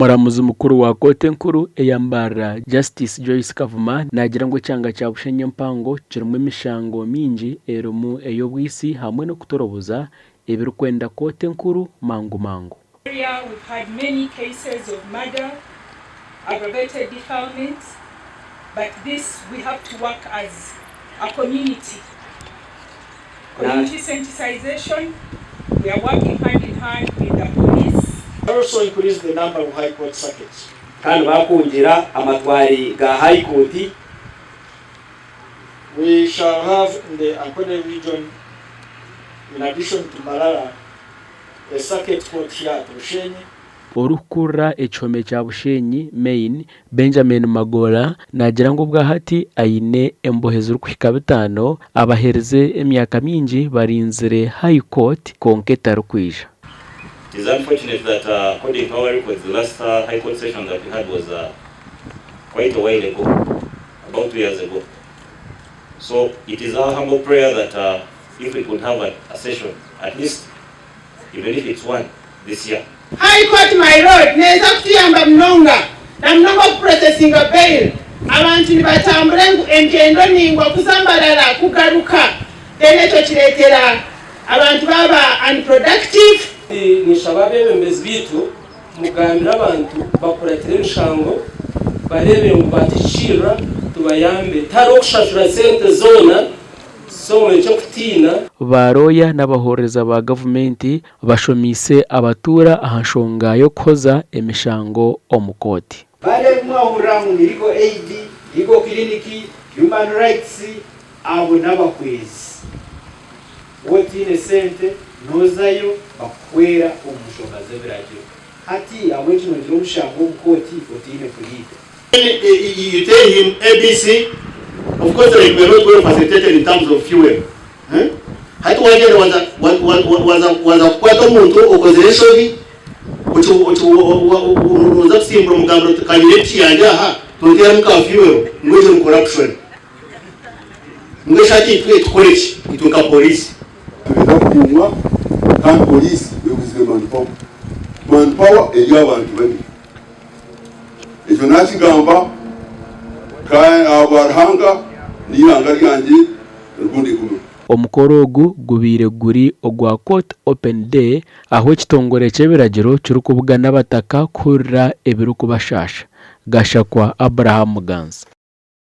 Omuramuzi mukuru wa kooti enkuru eya Mbarara, Justice Joyce Kavuma naagira ngu ekyanga kya Bushenyi empango kirimu emishango mingi erimu ey'obwitsi hamwe n'okutoroboza ebirikwenda kooti enkuru mangu mangu. Area we've had many cases of murder, aggravated defilement but this we have to work as a community. Community sensitisation, we are working hand in hand with the police. Also increase the number of High Court circuits. Kandi baakwongyera amatware ga High Court. We shall have in the Ankole region, in addition to Mbarara, a circuit court here at Bushenyi. Orikukurira ekihome kya Bushenyi Main, Benjamin Magoola naagira ngu obwahati aine embohe zirikuhika bitaano abaherize emyaka mingi barinzire High Court kwonka etarikwija. It is unfortunate that according to our records the last High Court session that we had was quite a while ago, about 2 years ago. So it is our humble prayer that if we could have a session at least even if it's one this year. High Court my lord neeza kutuyamba munonga na munonga oku processinga bail abantu nibatambura engyendo ningwa kuza Mbarara kugaruka then ekyo kireetera abantu baaba unproductive. Ninshaba abeebembezi baitu mugambire abantu bakuratire emishango bareebe ngu baatuhikiirira tubayambe tihariho kushashura sente zoona. So murekye kutiina. Ba rooya n'abahoorereza ba gavumenti bashomeise abatuura aha nshonga y'okuhoza emishango omu kooti. Bariya abu mwahurira ngu ni Legal Aid, Legal Clinic, Human Rights, abo n'abahwezi. Waaba otaine sente noozayo bakuhwera omu nshonga z'ebiragiro. Hati ahabw'enki noogira omushango omu kooti otaine puriida? You tell him ABC, of course like we are not well facilitated in terms of fuel. Eh? Hati wagyenda waza waza waza kukwata omuntu okozire enshobi noza kusimbura omugambira oti kanyine epiki yangye aha tonteeramu ka fuel ngu egyo ni corruption. Mbwenu shi hati itwe tukore ki itwe nka poliisi? Nibenda kukuumwa kandi poliisi ebuzire manpower. Manpower eri abantu babiri. Ekyo nakigamba ahabwa Ruhanga n'eihanga ryangye erikundikuuma. Omukoro ogu gubaire guri ogwa Court Open Day ahu ekitongore ky'ebiragiro kirikubugana abataka kuhurira ebirikubashaasha. Gashakwa Abraham Muganza.